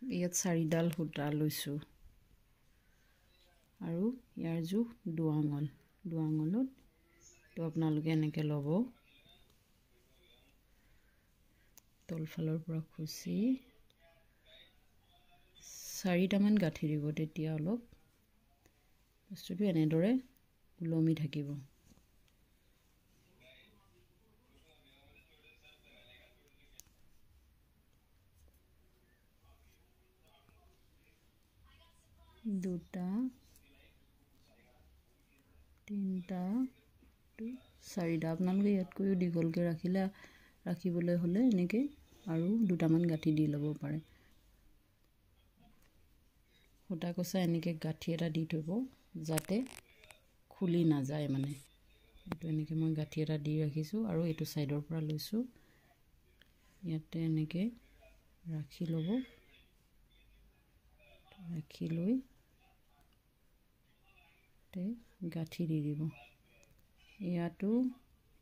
ইয়াত চাৰিডাল সূতা লৈছোঁ আৰু ইয়াৰ জোখ দুআঙুল। দুআঙুলত তো আপোনালোকে এনেকৈ ল'ব, তলফালৰ পৰা খুচি চাৰিটামান গাঁঠি দিব, তেতিয়া অলপ বস্তুটো এনেদৰে ওলমি থাকিব। দুটা, তিনিটা, চাৰিটা। আপোনালোকে ইয়াতকৈও দীঘলকৈ ৰাখিবলৈ হ'লে এনেকৈ আৰু দুটামান গাঁঠি দি ল'ব পাৰে। সূতা কচা এনেকৈ গাঁঠি এটা দি থ'ব যাতে খুলি নাযায়। মানে এইটো এনেকৈ মই গাঁঠি এটা দি ৰাখিছোঁ আৰু এইটো ছাইডৰ পৰা লৈছোঁ, ইয়াতে এনেকৈ ৰাখি ল'ব। ৰাখি লৈ গাঁঠি দি দিব। ইয়াতো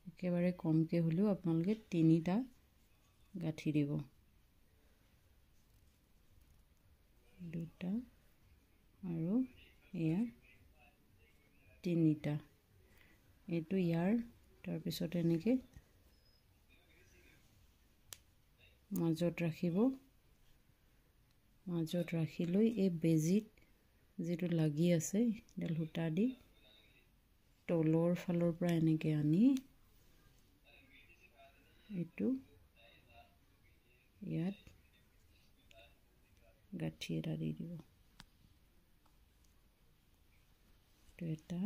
একেবাৰে কমকৈ হ'লেও আপোনালোকে তিনিটা গাঁঠি দিব, দুটা আৰু এয়া তিনিটা। এইটো ইয়াৰ তাৰপিছত এনেকৈ মাজত ৰাখিব। মাজত ৰাখি লৈ এই বেজীত যিটো লাগি আছে এডাল সূতা দি তলৰ ফালৰ পৰা এনেকৈ আনি এইটো ইয়াত গাঁঠি এটা দি দিব। এইটো এটা,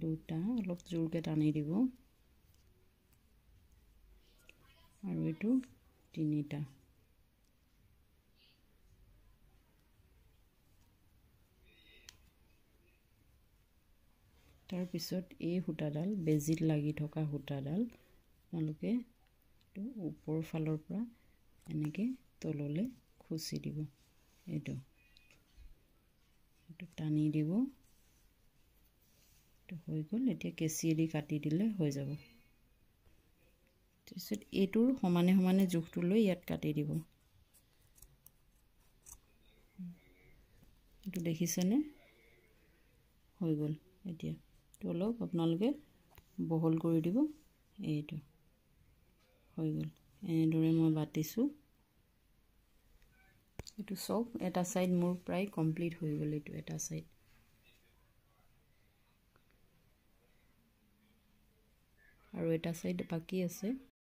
দুটা, অলপ জোৰকৈ টানি দিব আৰু এইটো তিনিটা। তাৰপিছত এই সূতাডাল, বেজীত লাগি থকা সূতাডাল আপোনালোকে এইটো ওপৰ ফালৰ পৰা এনেকৈ তললৈ খুচি দিব। এইটো এইটো টানি দিব। এইটো হৈ গ'ল। এতিয়া কেঁচিয়েদি কাটি দিলে হৈ যাব। তাৰপিছত এইটোৰ সমানে সমানে জোখটো লৈ ইয়াত কাটি দিব। এইটো দেখিছেনে? হৈ গ'ল। এতিয়া এইটো অলপ আপোনালোকে বহল কৰি দিব। এইটো হৈ গ'ল। এনেদৰে মই বাতিছোঁ। এইটো চব এটা ছাইড মোৰ প্ৰায় কমপ্লিট হৈ গ'ল। এইটো এটা ছাইড। আৰু এটা ছাইড বাকী আছে।